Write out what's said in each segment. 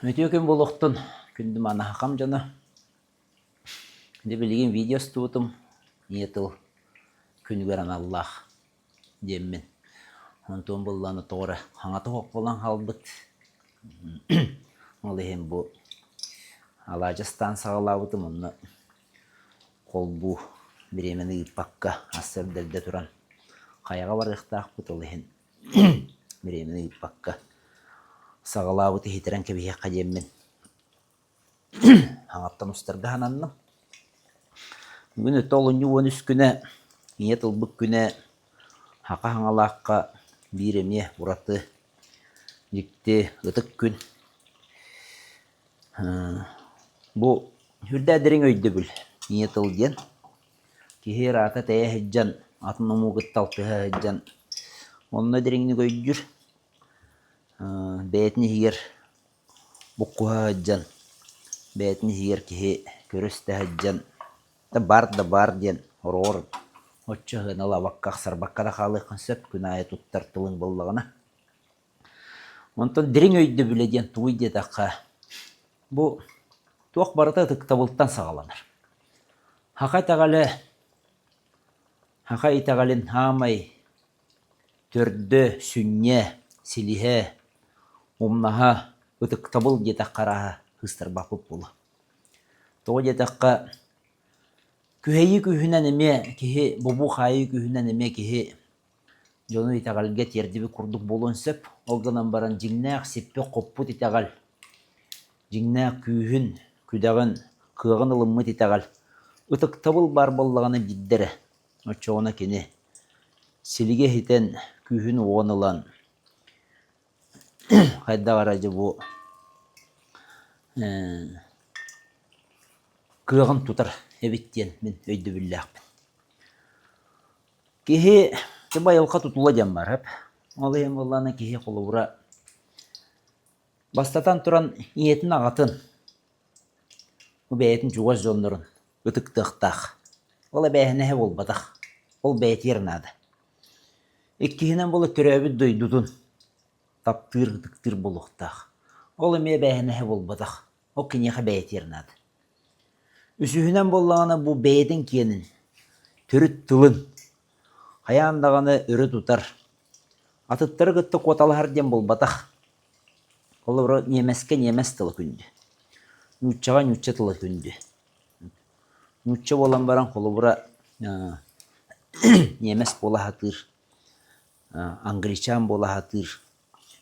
Үтүө күн буолуохтун, күндү манаһахам дьоно. Дьэ билигин видео устубутум ийэ тыл күнүгэр аналлаах диэммин. Онтон буоллаҕына тоҕо эрэ хаҥата суох буолан хаалбыт. Ол иһин бу алаадьы астаан саҕалаабытым онно холбуу бириэмэни ыыппакка ас эрдэ туран хайаҕа барыахтаахпыт ол иһин бириэмэни ыыппакка саҕалаабыт иһитирэн кэбиһиэххэ диэммин хаҥаттан устарга сананным. Бүгүн өттө олунньу 13 күнэ ийэ тылбыт күнэ Саха Хаҥалаахха биир эмиэ ураты дьикти ытык күн. Бу сүрдээх дириҥ өйдөбүл ийэ тыл диэн. Киһи ыраата тэйэ сылдьан, атын омугу кытта алтыһа сылдьан онно дириҥник өйдүүр, бэйэтин иһигэр буккуһа сылдьан, бэйэтин иһигэр киһи көрө-истэ сылдьан да баар да баар диэн ороҕор оччо сыаналаабакка, ахсарбакка да хаалыаххын сөп күн аайы туттар тылыҥ буоллаҕына. Онтон дириҥ өйдөбүлэ диэн тугуй диэтэххэ, бу туох барыта ытыктабылтан саҕаланар. Саха итэҕэлэ саха итэҕэлин саамай төрдө, сүнньэ, силиһэ, умнаһа, ытыктабыл диэтэххэ арааһа сыыстарбаппыт буолуо. Тоҕо диэтэххэ, күһэйии күүһүнэн эмиэ киһи, бобуу-хаайыы күүһүнэн эмиэ киһи Дьону итэҕэлгэ тиэрдибит курдук буолуон сөп, ол гынан баран дьиҥнээх сиппит-хоппут итэҕэл, дьиҥнээх күүһүн, күдэҕин, кыаҕын ылыммыт итэҕэл, ытыктабыл баар буоллаҕына биирдэ эрэ, оччоҕуна кини силигэ иһитэн, күүһүн-уоҕун ылан, хайдах эрэ дьэ бу кыаҕын тутар эбит диэн мин өйдөбүллээхпин. Киһи тыба айылҕа тутула диэн баар Ол иһин буоллаҕына киһи холобура бастатан туран ийэтин аҕатын, бу бэйэтин чугас дьоннорун ытыктыахтаах. Ол эбээһинэһэ буолбатах, ол бэйэтигэр наада. Иккиһинэн буола төрөөбүт дойдутун таптыыр, ытыктыыр буолуохтаах. Ол эмиэ эбээһинэһэ буолбатах, ол киниэхэ бэйэтигэр наада. Үсүһүнэн буоллаҕына бу бэйэтин киэнин, төрүт тылын хайаан даҕаны өрө тутар, атыттары кытта куоталаһар диэн буолбатах. Холобура, ньиэмэскэ ньиэмэс тыла күндү, нууччаҕа нуучча тыла күндү. Нуучча буолан баран холобура ньиэмэс буола сатыыр, англичан буола сатыыр,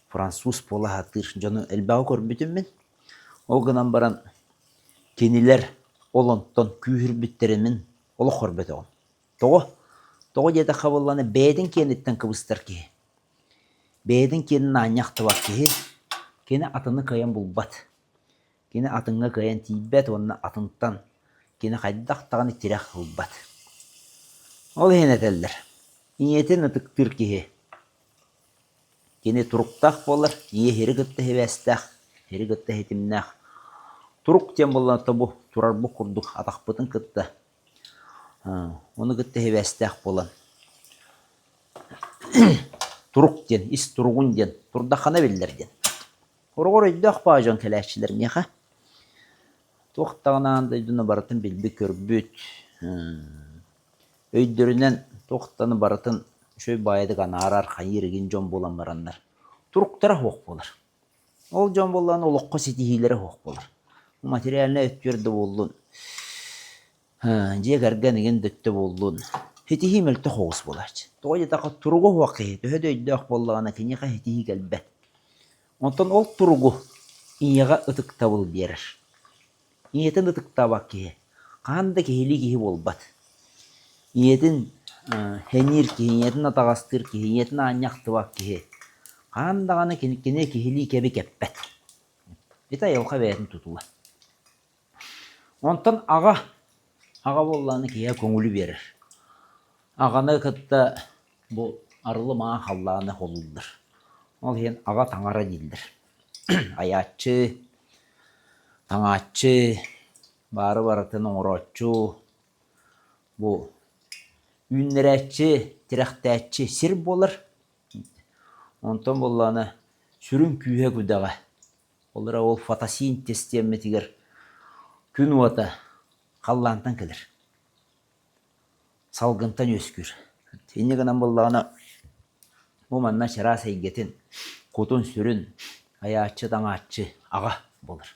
француз буола сатыыр дьону элбэҕи көрбүтүм мин. Ол гынан баран кинилэр ол онтон күүһүрбүттэрин мин олох көрбөтөҕүм. Тоҕо? Тоҕо диэтэххэ буоллаҕына бэйэтин киэниттэн кыбыстар киһи. Бэйэтин киэнин аанньа ахтыбат киһи кини атыны кыайан булбат. Кини атыҥҥа кыайан тиийбэт уонна атынтан кини хайдах даҕаны тирэх ылбат. Ол иһин этэллэр, ийэтин ытыктыыр киһи Кини туруктаах буолар, ийэ иһири кытта сибээстээх, иһири кытта ситимнээх. Турук диэн буоллаҕына бу турарбыт курдук атахпытын кытта ону кытта сибээстээх буолан турук диэн, ис туругун диэн турдаххына биллэр диэн. Хороҕор өйдөөх баҕа дьон кэлээччилэр миэхэ. Туох даҕаны аан дойдуну барытын билбит-көрбүт, Өйдөрүнэн туохтан барытын үчүгэй баайдык анаарар, хайыыр игин дьон буолан бараннар, туруктара суох буолар. Ол дьон буоллаҕына олоххо ситиһиилэрэ суох буолар. Материальнай өттүгэр да буоллун, дьиэ кэргэн игин да өттө буоллун, ситиһии мөлтөх оҕус буолааччы. Тоҕо диэтэххэ туруга суох киһи төһө да өйдөөх буоллаҕына киниэхэ ситиһии кэлбэт. Онтон ол туругу ийэҕэ ытыктабыл биэрэр. Ийэтин ытыктаабат киһи хаһан да киһилии киһи буолбат. Ийэтин сэниир киһи, ийэтин атаҕастыыр киһи, ийэтин аанньа ахтыбат киһи хаһан даҕаны кини киһилии кэби кэппэт. Ити айылҕа бэйэтин тутула. Онтон аҕа, аҕа буоллаҕына киһиэхэ көҥүлү биэрэр. Аҕаны кытта бу арылы маҥан халлааны холууллар. Ол иһин аҕа таҥара дииллэр. Айааччы, таҥааччы, баары барытын оҥорооччу, бу үүннэрээччи, тирэхтээччи сир буолар. Онтон буоллаҕына сүрүн күүһэ-күдэҕэ. Ол эрэ ол фотосинтез диэммитигэр күн уота халлаантан кэлэр. Салгынтан үөскүүр. Инньэ гынан буоллаҕына, бу манна чараас эйгэтин, кутун-сүрүн айааччы-таҥааччы аҕа буолар.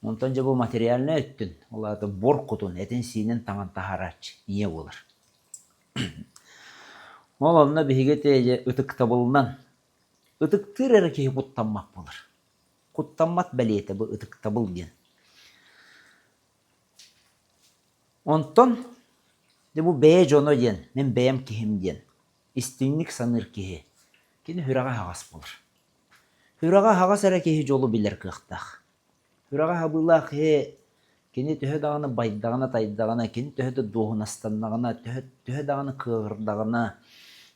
Онтон дьэ бу материальнай өттүн, ол аата буор кутун, этин-сиинин таҥан таһаарааччы ийэ буолар. Ол онно биһиги ити ытыктабылынан ытыктыыр эрэ киһи куттаммат буолар. Куттаммат бэлиэтэ бу ытыктабыл диэн. Онтон дьэ бу бэйэ дьоно диэн, мин бэйэм киһим диэн истиҥник саныыр киһи, кини сүрэҕэ аһаҕас буолар. Сүрэҕэ аһаҕас эрэ киһи дьолу билэр кыахтаах. Сүрэҕэ аһабыылаах киһи кини төһө даҕаны байдаҕына-тайдаҕына, кини төһө да дуоһунастаннаҕына, төһө, төһө даҕаны кыаҕырдаҕына,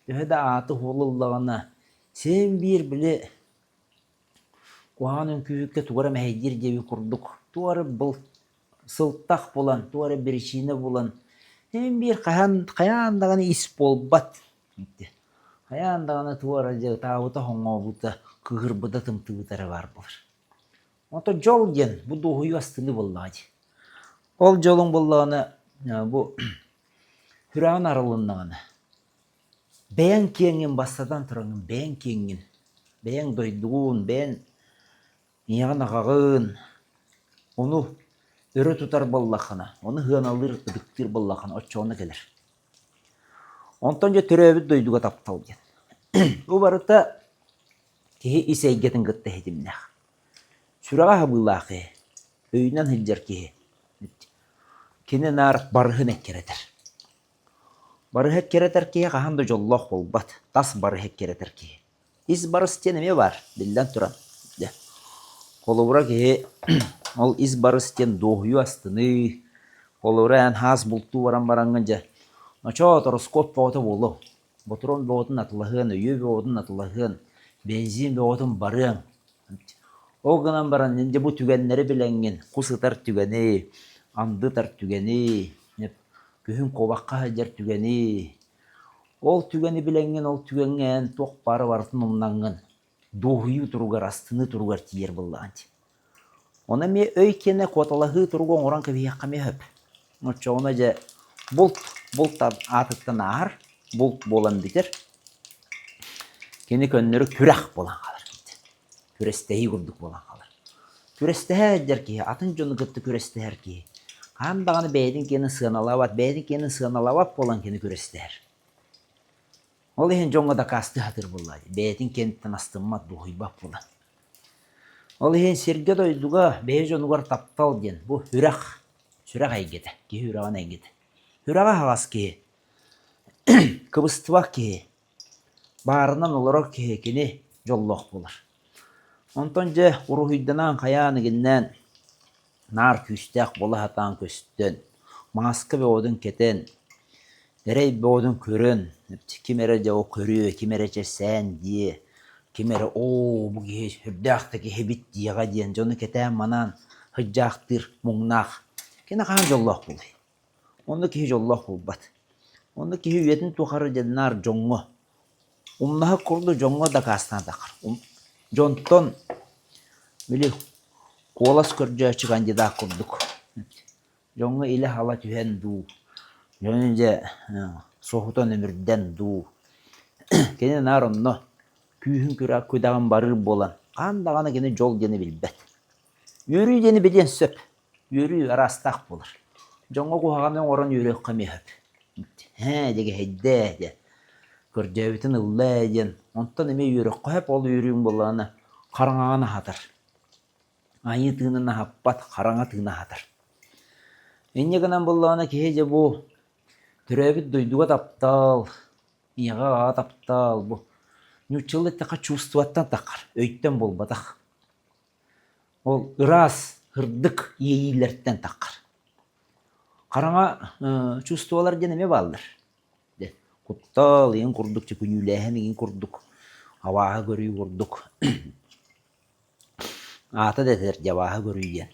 төһө да ааты-суолу ыллаҕына, син биир били куһаҕан үҥкүүһүккэ тугу эрэ мэһэйдиир диэбит курдук, туох эрэ был сылтах булан, туох эрэ биричиинэ булан, син биир хаһан хайаан даҕаны ис буолбат. Хайаан даҕаны туох эрэ дьэ ытаабыта-хоҥообута, кыыһырбыта, тымтыбыта эрэ баар буолар. Онтон дьол диэн бу дуоһуйуу астыныы буоллаҕа дии. Ол дьолуҥ буоллаҕына бу сүрэҕин арылыннаҕына бэйэҥ киэҥҥин бастатан тураҥҥын бэйэҥ киэҥҥин, бэйэҥ дойдугун, бэйэҥ ийэҕин-аҕаҕын ону өрө тутар буоллаххына, ону сыаналыыр, ытыктыыр буоллаххына оччоҕуна кэлэр. Онтон дьэ төрөөбүт дойдуга таптал диэн. Бу барыта киһи ис эйгэтин кытта ситимнээх. Сүрэҕэ аһабыылаах киһи, өйүнэн сылдьар киһи кини наар барыһын эккирэтэр. Барыһы эккирэтэр киһи хаһан да дьоллоох буолбат, тас барыһы эккирэтэр киһи. Ис барыс диэн эмиэ баар, биллэн туран. Дьэ. Холобура киһи ол ис барыс диэн дуоһуйуу астыныы, холобура эн хаас бултуу баран бараҥҥын дьэ, ночоот ороскуот бөҕөтө буолуо. Ботуруон бөҕөтүн атылаһыан, өйүө бөҕөтүн атылаһыан, бензин бөҕөтүн барыаҥ. Ол гынан баран дьэ бу түгэннэри билэҥҥин, кус ытар түгэни, анды ытар түгэни, күһүн куобахха сылдьар түгэни, ол түгэни билэҥҥин, ол түгэҥҥэ эн туох баары барытын умнаҥҥын, дуоһуйуу туругар, астыныы туругар тиийэр буоллаҕыҥ дии. Ону эмиэ өй киэнэ куоталаһыы туругу оҥорон кэбиһиэххэ эмиэ сөп. Оччоҕуна дьэ булт, булт аатыттан ааһар, булт буолан бүтэр. Кини көннөрү күрэх буолан хаалар. Күрэстэһии курдук буолан хаалар. Күрэстэһэ сылдьар киһи, атын дьону кытта күрэстэһэр киһи хаһан даҕаны бэйэтин киэнин сыаналаабат, бэйэтин киэнин сыаналаабат буолан кини күрэстэһэр. Ол иһин дьоҥҥо дакаастыы сатыыр буоллаҕа дии, бэйэтин киэниттэн астыммат, дуоһуйбат буолан. Ол иһин сиргэ-дойдуга бэйэ дьонугар таптал диэн бу сүрэх, сүрэх эйгэтэ, киһи үрэҕин эйгэтэ. Сүрэҕэ аһаҕас киһи, кыбыстыбат киһи, баарынан олорор киһи кини дьоллоох буолар. Онтон дьэ уруһуйданан хайаан игиннээн наар күүстээх буола сатаан көстөн, мааска бөҕөтүн кэтэн, эрэй бөҕөтүн көрөн, ким эрэ дьэ ол көрүө, ким эрэ чэ сээн диэ, ким эрэ оо бу киһи сүрдээх да киһи эбит диэҕэ диэн дьону кэтээн-манаан сыдьаахтыыр муҥнаах. Кини хаһан дьоллоох буолуой? Онно киһи дьоллоох буолбат. Онно киһи үйэтин тухары дьэ наар дьоҥҥо Умнаһыт курдук дьоҥҥо дакаастаан таххар. Дьонтон били куолас көрдөөччү кандидат курдук. Дьоҥҥо илэ-ала түһэн дуу, дьону дьэ соһутан өмүрдэн дуу. Кини наар онно күүһүн күдэҕин барыыр буолан, хаһан даҕаны кини дьол диэни билбэт. Үөрүү диэни билиэн сөп. Үөрүү араастаах буолар. Дьоҥҥо куһаҕаны оҥорон үөрүөххэ эмиэ сөп. Ээ, дьэгэһэйдээ диэн, көрдөөбүтүн ылла ээ диэн, онтон эмиэ үөрүөххэ сөп, ол үөрүүҥ буоллаҕына хараҥаҕын аһатар. Айыы тыынын аһаппат, хараҥа тыыны аһатар. Инньэ гынан буоллаҕына киһи дьэ бу төрөөбүт дойдуга таптал, ийэҕэ-аҕаҕа таптал бу нууччалыы эттэххэ чувствоттан таххар, өйтөн буолбатах. Ол ыраас, сырдык иэйиилэртэн таххар. Хараҥа чувстволар диэн эмиэ бааллар. Дьэ, куттал игин курдук, күнүүлээһин игин курдук, абааһы көрүү курдук. Аата да этэр дьэ абааһы көрүү диэн.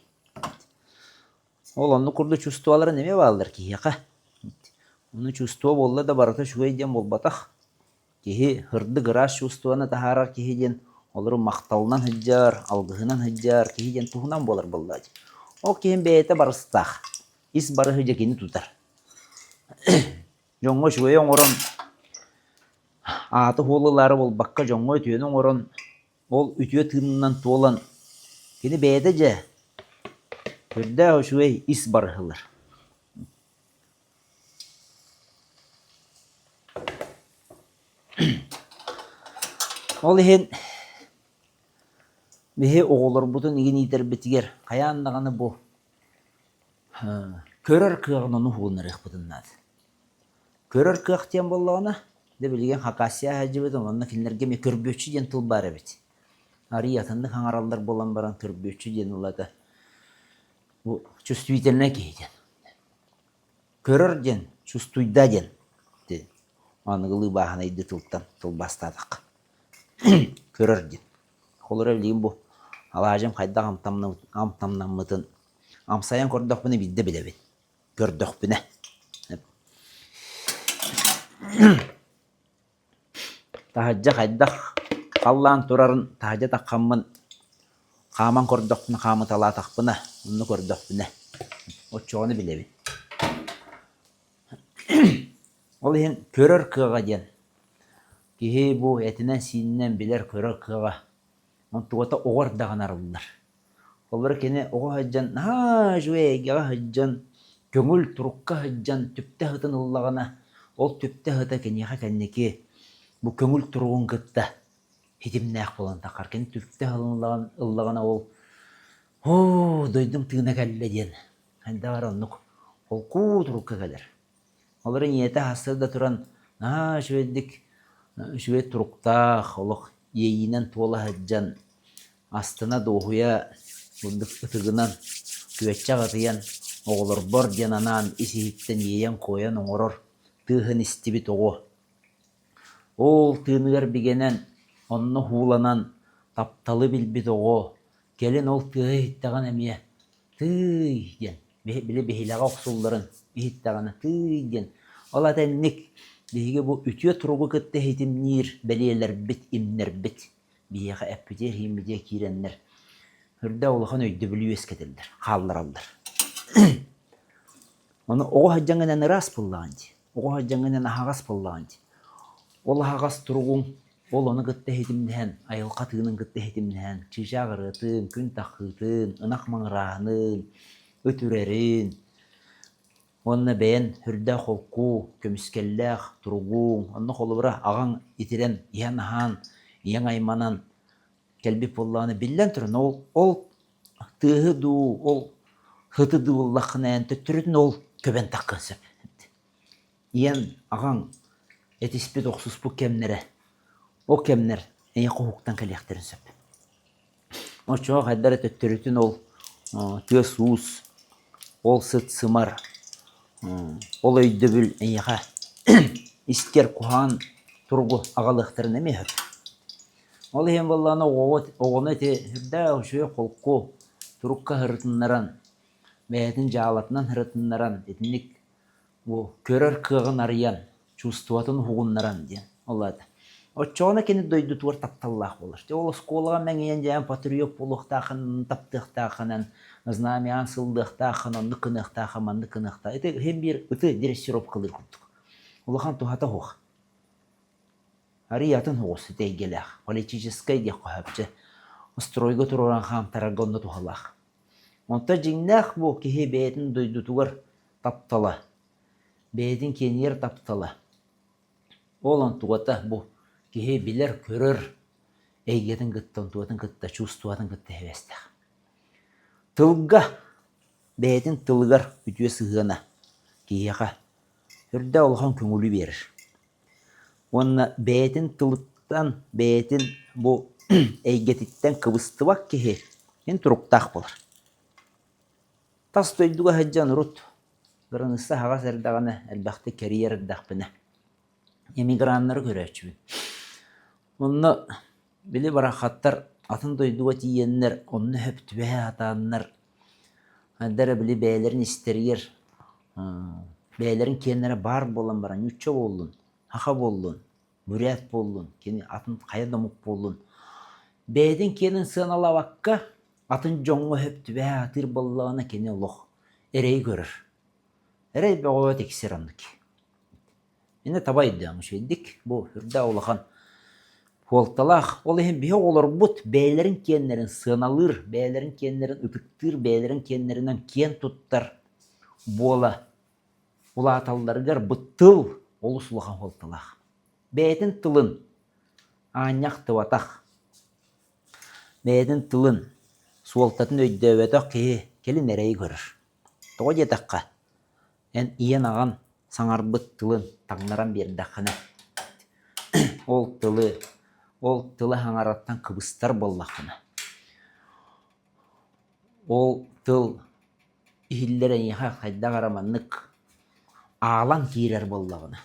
Ол оннук курдук чувстволарын эмиэ бааллар киһиэхэ. Ону чувство буолла да барыта үчүгэй диэн буолбатах. Киһи сырдык ыраас чувствоны таһаарар киһи диэн. Олору махталынан сылдьар, алгыһынан сылдьар киһи диэн туһунан буолар буоллаҕа дии. Ол киһим бэйэтэ барыстаах, ис барыһы дьэ кини тутар. Дьоҥҥо үчүгэйи оҥорон, ааты хуолулаары буолбакка дьоҥҥо үтүөнү оҥорон, ол үтүө тыынынан туолан, кини бэйэтэ дьэ сүрдээх үчүгэй ис барыһылар. Ол иһин биһи оҕолорбутун игин иитэрбитигэр хайаан даҕаны бу көрөр кыаҕын ону уһугуннарыахпытын наада. Көрөр кыах диэн буоллаҕына, дьэ билигин Хакасия сылдьыбытым, онно кинилэргэ эмиэ көрбүөччү диэн тыл баар эбит. Арыый атыннык саҥараллар буолан баран көрбүөччү диэн ылата бу чувствительнай киһи диэн. Көрөр диэн, чувствуйда диэн аныгылыы бааһынайдыы тылтан тылбаастаатахха. Көрөр диэн. Холобура билигин бу алаадьым хайдах амтаннаммытын амсайан көрдөхпүнэ биирдэ билэбин. Көрдөхпүнэ. Таһырдьа хайдах халлаан турарын таһырдьа таххаммын хааман көрдөхпүнэ, хаамыталаатахпына, онно көрдөхпүнэ оччоҕуна билэбин. Ол иһин көрөр кыаҕа диэн киһи бу этинэн-сиининэн билэр-көрөр кыаҕа онтугата оҕо эрдэҕинэ арыллар. Холобура кини оҕо сылдьан наһаа үчүгэй эйгэҕэ сылдьан, көҥүл турукка сылдьан түптэ сытын ыллаҕына, ол түптэ сыта киниэхэ кэнники бу көҥүл туругун кытта ситимнээх буолан таххар. Кини түптэ ыллаҕына ол оо, дойдум тыына кэллэ диэн хайдах эрэ оннук холкуу турукка кэлэр. Олору ийэтэ сарсыарда туран наһаа үчүгэйдик үчүгэй туруктаах олох иэйиинэн туола сылдьан астына-дуоһуйа курдук ытыгынан күөччэх ытыйан оҕолорбор диэн анаан ис-иһиттэн иэйэн-куойан оҥорор тыаһын истибит оҕо. Ол тыыныгар бигэнэн, онно уһууланан тапталы билбит оҕо кэлин ол тыаһы иһиттэҕинэ эмиэ «тыый» диэн били биһилэҕэ охсулларын иһиттэҕинэ «тыый» диэн ол аата инник биһиги бу үтүө туругу кытта ситимниир бэлиэлэрбит, имнэрбит биһиэхэ эппитиэр-иһиммитиэр киирэннэр үрдэ улахан өйдөбүлү үөскэтэллэр, хааллараллар. Ону оҕо сылдьаҥҥынан ыраас буоллаҕын дии, оҕо сылдьаҥҥынан аһаҕас буоллаҕын дии. Ол аһаҕас туругуҥ ол ону кытта ситимнэһэн, айылҕа тыынын кытта ситимнэһэн, чыычаах ырыатын, күн таххыытын, ынах маҥырааһынын, ыт үрэрин уонна бэйэн сүрдээх холку, көмүскэллээх туругуҥ, онно холобура аҕаҥ итирэн, иһэн-аһаан, ийэҥ айманан кэлбит буоллаҕына, биллэн туран, ол ол тыаһы дуу, ол сыты дуу ыллаххына эн төттөрүтүн ол көбөн таххыан сөп. Ийэҥ, аҕаҥ этиспит, охсуспут кэмнэрэ, ол кэмнэр эйиэхэ уһуктан кэлиэхтэрин сөп. Оччоҕо хайдах эрэ төттөрүтүн ол тыас-уус, ол сыт-сымар, ол өйдөбүл эйиэхэ искэр куһаҕан туругу аҕалыахтарын эмиэ сөп. Ол иһин буоллаҕына оҕону ити сүрдээх үчүгэй холку турукка сырытыннаран, бэйэтин дьаалатынан сырытыннаран итинник бу көрөр кыаҕын арыйан, чувствотын уһугуннаран диэн ол аата. Оччоҕуна кини дойдутугар тапталлаах буолар. Дьэ ол оскуолаҕа мэҥийэн дьээн патриот буолуохтааххын, таптыахтааххынан, знамяҕын сылдыахтааххын, оннук гыныахтааххын, маннык гыныахтаах. Ити иһин биир ыты дрессировкалыыр курдук. Улахан туһата суох. Арыый атын соҕус ити эйгэлээх. Политическай диэх хоһоопчу. Стройга туруоран хаамтарарга онно туһалаах. Онто дьиҥнээх бу киһи бэйэтин дойдутугар таптала, бэйэтин киэнигэр таптала. Ол онтугата бу киһи билэр-көрөр эйгэтин кытта, онтугатын кытта, чувствотын кытта сибээстээх. Тылга, бэйэтин тылыгар үтүө сыһыана киһиэхэ үрдэ улахан көҥүлү биэрэр. Уонна бэйэтин тылыттан, бэйэтин бу эйгэтиттэн кыбыстыбат киһи ин туруктаах буолар. Тас дойдуга сылдьан урут кыраныысса аһаҕас эрдэҕинэ элбэхтик кэрийэр эрдэхпинэ эмиграннары көрөөччүбүн. Онно били бараххаттар атын дойдуга тиийэннэр онно сөп түбэһэ сатааннар хайда эрэ били бэйэлэрин истэригэр бэйэлэрин киэннэрэ баар буолан баран нуучча буоллун, саха буоллун, бурят буоллун, кини атын хайа да омук буоллун. Бэйэтин киэнин сыаналаабакка, атын дьоҥҥо сөп түбэһэ сатыыр буоллаҕына кини олох эрэйи көрөр. Эрэй бөҕөҕө тиксэр оннук. Иннэ таба өйдөөн үчүгэйдик бу үрдээх улахан суолталаах. Ол иһин биһи оҕолорбут бэйэлэрин киэннэрин сыаналыыр, бэйэлэрин киэннэрин ытыктыыр, бэйэлэрин киэннэринэн киэн туттар буола улааталларыгар бу тыл олус улахан суолталаах. Бэйэтин тылын аанньа ахтыбатах, бэйэтин тылын суолтатын өйдөөбөтөх киһи кэлин эрэйи көрөр. Тоҕо диэтэххэ, эн ийэн-аҕан саҥарбыт тылын таҥнаран биэрдэххинэ, ол тылы, ол тылы саҥарартан кыбыстар буоллаххына, ол тыл иһиллэр эйиэхэ хайдах эрэ маннык аалан киирэр буоллаҕына,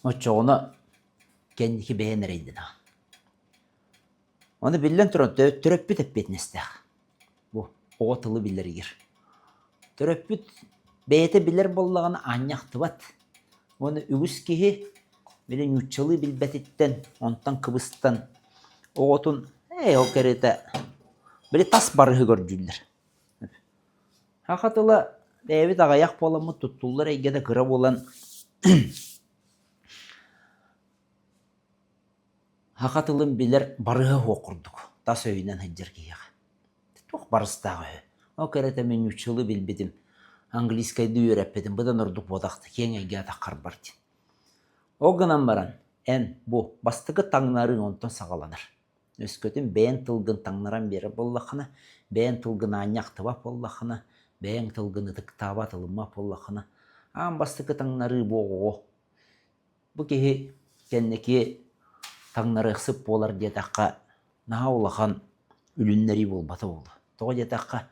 оччоҕуна кэнники бэйэн эрэйдэнэҕин. Ону биллэн туран төрөппүт эппиэтинэстээх. Бу оҕо тылы билэригэр. Төрөппүт бэйэтэ билэр буоллаҕына аанньа ахтыбат. Уонна үгүс киһи били нууччалыы билбэтиттэн, онтон кыбыстан оҕотун ээ ол кэриэтэ били тас барыһы көрдүүллэр. Саха тыла бэйэбит аҕыйах буоламмыт туттуллар эйгэтэ кыра буолан Саха тылын билэр барыһа суох курдук, тас өйүнэн сылдьар киһиэхэ. Туох барыстаах үһү. Ол кэриэтэ мин нууччалыы билбитим, английскайдыы үөрэппитим быдан ордук буотахта киэҥ эйгэ атаххарбар диэн. Ол гынан баран, эн бу бастакы таҥнарыыҥ онтон саҕаланар. Өскөтүн бэйэҥ тылгын таҥнаран биэрэр буоллаххына, бэйэҥ тылгын аанньа ахтыбат буоллаххына, бэйэҥ тылгын ытыктаабат, ылыммат буоллаххына, аан бастакы таҥнарыы бу оҕоҕо Бу киһи кэнники таҥнарыахсыт буолар диэтэххэ, наһаа улахан үлүннэрии буолбата буолуо. Тоҕо диэтэххэ,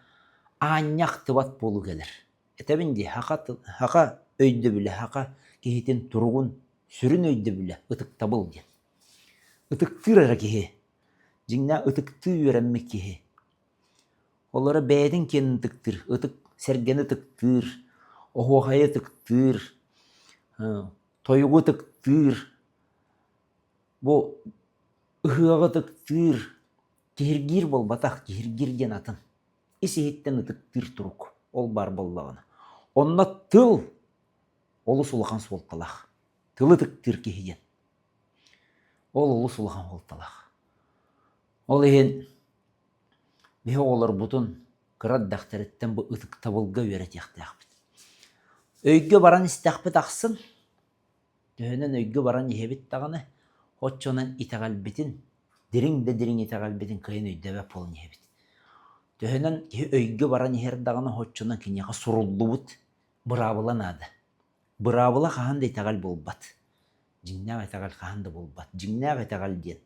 аанньа ахтыбат буолуу кэлэр. Этэбин дии, саха саха өйдөбүлэ, саха киһитин туругун сүрүн өйдөбүлэ ытыктабыл диэн. Ытыктыыр эрэ киһи, дьиҥнээх ытыктыы үөрэммит киһи Олоро бэйэтин киэнин ытыктыыр, ытык сэргэни ытыктыыр, оһуохайы ытыктыыр, тойугу ытыктыыр, бу ыһыаҕы ытыктыыр, киһиргиир буолбатах, киһиргиир диэн атын. Ис-иһиттэн ытыктыыр турук ол баар буоллаҕына. Онно тыл олус улахан суолталаах. Тылы ытыктыыр киһи диэн. Ол олус улахан суолталаах. Ол иһин Биһи оҕолорбутун кыра эрдэхтэриттэн бу ытыктабылга үөрэтиэхтээхпит. Өйгө баран истэхпит ахсын, төһөнөн өйгө баран иһэбит даҕаны, оччонон итэҕэлбитин, дириҥ да дириҥ итэҕэлбитин кыайан өйдөөбөт буолан иһэбит. Төһөнөн киһи өйгө баран иһэр даҕаны, оччонон киниэхэ суруллубут быраабыла наада. Быраабыла хаһан да итэҕэл буолбат. Дьиҥнээх итэҕэл хаһан да буолбат. Дьиҥнээх итэҕэл диэн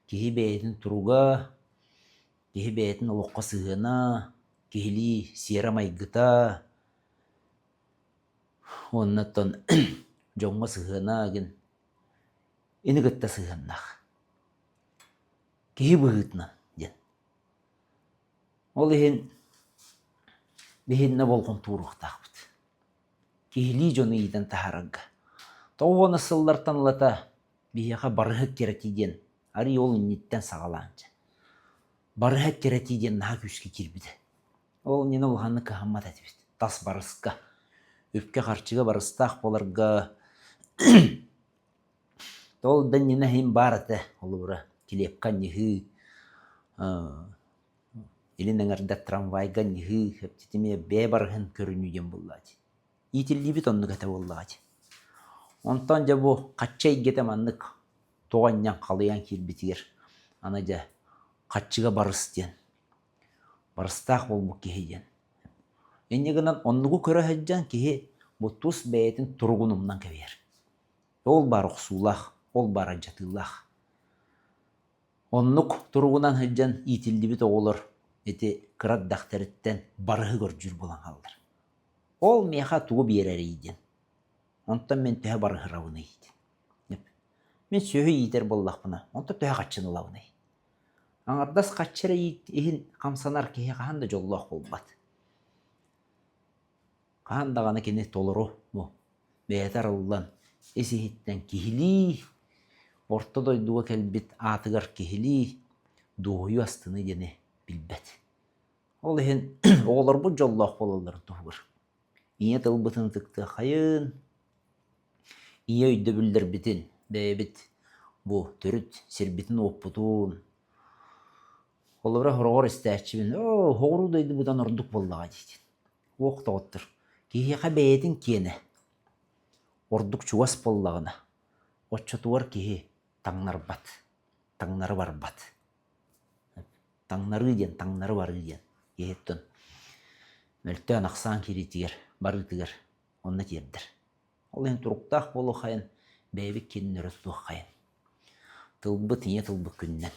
киһи бэйэтин туруга, киһи бэйэтин олоххо сыһыана, киһилии сиэрэ-майгыта уонна оттон дьоҥҥо сыһыана игин ини кытта сыһыаннаах. Киһи быһыытынан диэн. Ол иһин биһиннэ болҕомто ууруохтаахпыт. Киһилии дьону иитэн таһаарарга. Тоҕо уонус сыллартан ылата биһиэхэ барыһы кэрэтии диэн арыый ол инниттэн саҕалаан дьэ. Барыһы кэрэтии диэн наһаа күүскэ киирбитэ. Ол иннинэ улаханнык кыһаммат этибит. Тас барыска, үпкэ-харчыга барыстаах буоларга ол да иннинэ иһин баар этэ холобура килиэпкэ анньыһыы, илин эҥэрдэр трамвайга анньыһыы, эптитимиэ бэйэ барыһын көрүнүү диэн буоллаҕа дии. Иитиллиибит оннук этэ буоллаҕа дии. Онтон дьэ бу хачча эйгэтэ маннык тоҕо анньан халыйан киирбитигэр аны дьэ хаччыга барыс диэн, барыстаах буолбут киһи диэн. Инньэ гынан оннугу көрө сылдьан киһи бу тус бэйэтин туругун умнан кэбиһэр. Ол баар охсуулаах, ол баар алдьатыылаах. Оннук туругунан сылдьан иитиллибит оҕолор ити кыра эрдэхтэриттэн барыһы көрдүүр буолан хааллар. Ол миэхэ тугу биэрэрий диэн. Онтон мин төһө барыһырабыный диэн. Мин сүөһү иитэр буоллахпына, онтон төһө хаччыны ылабыный? Аҥардас хаччы эрэ иһин хамсанар киһи хаһан да дьоллоох буолбат. Хаһан даҕаны кини толору бу бэйэтэ арыллан ис-иһиттэн киһилии. Орто дойдуга кэлбит аатыгар киһилии дуоһуйуу астыныы диэни билбэт. Ол иһин оҕолорбут дьоллоох буолалларын туһугар ийэ тылбытын ытыктыаххайын, ийэ өйдөбүллэрбитин бэйэбит бу төрүт сирбитин-уоппутун Холобура, сороҕор истээччибин, оо, соҕуруу дойду быдан ордук буоллаҕа диэтин. Уох доҕоттор, киһиэхэ бэйэтин киэнэ ордук чугас буоллаҕына, оччотугар киһи таҥнарбат, таҥнары барбат. Таҥнарыы диэн, таҥнары барыы диэн киһиттэн мөлтөөн-ахсаан киириитигэр, барыытыгар онно тиэрдэр. Ол иһин туруктаах буолуоххайын, бэйэбит киэнин өрө тутуоххайын. Тылбыт ийэ тылбыт күнүнэн.